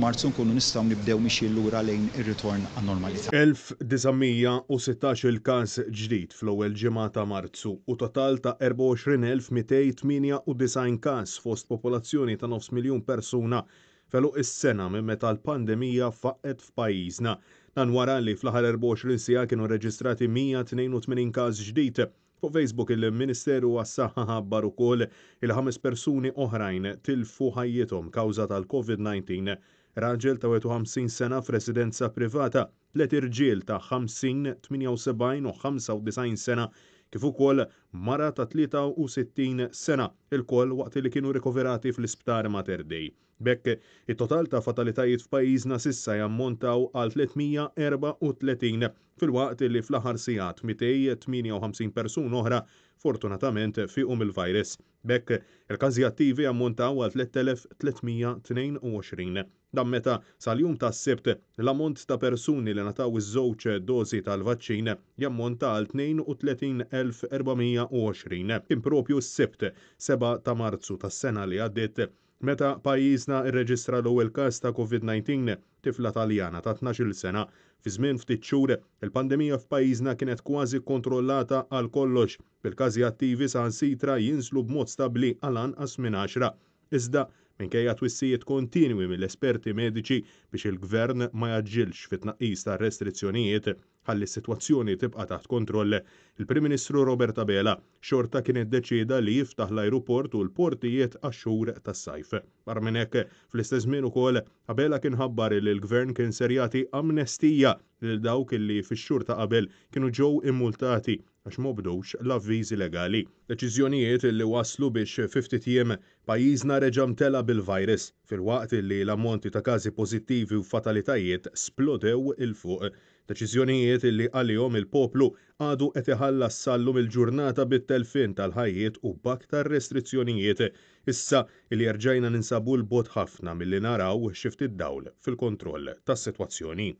Marzu nkunu nistgħu nibdew mixjin lura lejn ir-ritorn għan-normalità. 1,916 il-każ ġdid fl-ewwel ġimgħa ta' Marzu u total ta' 24,298 każ fost popolazzjoni ta' nofs miljun persuna f'għeluq is-sena minn meta l-pandemija faqqgħet f'pajjiżna. Dan wara li fl-aħħar 24 siegħa kienu rreġistrati 182 każ ġdid. Fuq Facebook il-Ministeru għas-Saħħa ħabbar ukoll il ħames persuni oħrajn tilfu ħajjithom kawża tal-Covid-19. Raġel ta' 51 sena f'residenza privata, tliet irġiel ta' 50, 78 u 95 sena kif ukoll mara ta' 63 sena, ilkoll waqt li kienu rikoverati fl-Isptar Mater Dei. B'hekk, it-total ta' fatalitajiet f'pajjiżna s'issa jammontaw għal 334, filwaqt li fl-aħħar sigħat 258 persuna oħra fortunatament fiequ mill-virus. B'hekk, il-każi attivi jammontaw għal 3,322. Dan meta sal-jum tas-Sibt, l-ammont ta' persuni li ngħataw iż-żewġ dożi tal-vaċċin jammonta għal 32,420. Kien proprju s-Sibt, 7 ta' Marzu tas-sena li għaddiet, Meta pajjiżna rreġistra l-ewwel każ ta' Covid 19, tifla Taljana ta' 12-il sena, fi żmien ftit xhur, il-pandemija f'pajjiżna kienet kważi kkontrollata għal kollox, bil-każi attivi saħansitra jinżlu b'mod stabbli għal anqas minn għaxra. Iżda, minkejja twissijiet kontinwi mill-esperti mediċi biex il-Gvern ma jgħaġġilx fit-tnaqqis tar-restrizzjonijiet, ħalli s-sitwazzjoni tibqa' taħt kontroll, il-Prim Ministru Robert Abela xorta kien iddeċieda li jiftaħ l-ajruport u l-portijiet għax-xhur tas-sajf. Barra minn hekk, fl-istess żmien ukoll, Abela kien ħabbar li l-Gvern kien ser jagħti amnestija lil dawk li fix-xhur ta' qabel kienu ġew immultati għax m'obdewx l-avviżi legali. Deċiżjonijiet li wasslu biex fi ftit jiem pajjiżna reġa' mtela bil-virus, filwaqt li l-ammonti ta' każi pożittivi u fatalitajiet splodew 'il fuq. Deċiżjonijiet li għalihom il-poplu għadu qed iħallas sal-lum il-ġurnata bit-telfien tal-ħajjiet u b'aktar restrizzjonijiet, issa li erġajna ninsabu 'l bogħod ħafna milli naraw xi ftit dawl fil-kontroll tas-sitwazzjoni.